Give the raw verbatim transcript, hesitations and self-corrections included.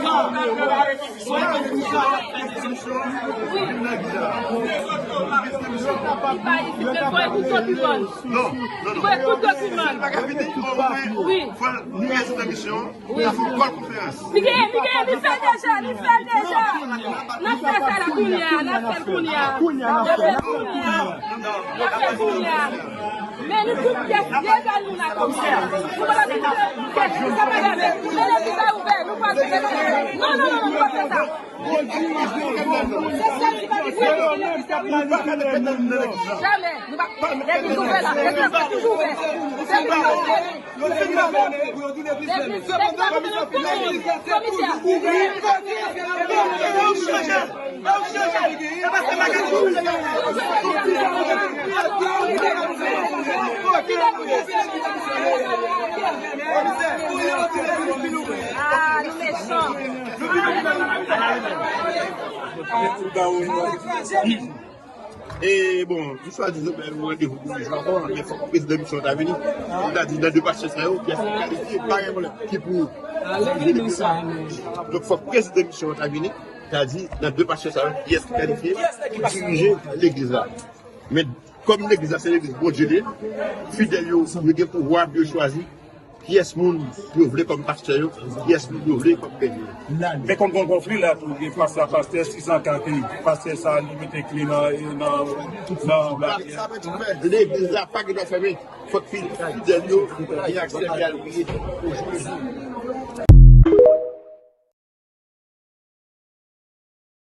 Non, non, non. Li pa ka vini, omwen, fò l prezante misyon, li fè yon gwo konferans. Li gen, li gen, li fè deja, li fè deja. N ap fè sa la kounye a, n ap fè l kounye a. N ap fè l kounye a. N ap fè l kounye a. Men nou tout pyès legal nou la komisè. Nou pa bezwen pyès nou pa gade. Men legliz la ouvè, nou pa bezwen. Non, non, non, non, nou pa fè sa. Se sèl ki pa bezwen. Jamè. Nou pa, legliz ouvè la, legliz la toujou ouvè. Se legliz la ouvè. E bon, nou chwazi nou bay yon randevou pou yon jou ankò, men fòk prezidan misyon ta vini. Li ta di nan de pastè sa yo, kiyès ki kalifye, pa gen pwoblèm. Ki pou. Donk fòk prezidan misyon ta vini, ta di nan de pastè sa yo, kiyès ki kalifye pou dirije legliz la. Men kòm legliz la se legliz Bondye li ye, fidèl yo, yo gen pouvwa pou yo chwazi kiyès moun yo vle kòm pastè yo, kiyès moun yo vle kòm prèt yo. Men kòm gon konfli la tou, gen pastè, pastè Sizanka ki, pastè sa li mete kle nan, nan, nan baryè. Legliz la pa gen dwa fèmen. Fòk fidèl yo gen aksè pou y al priye pou Jezi.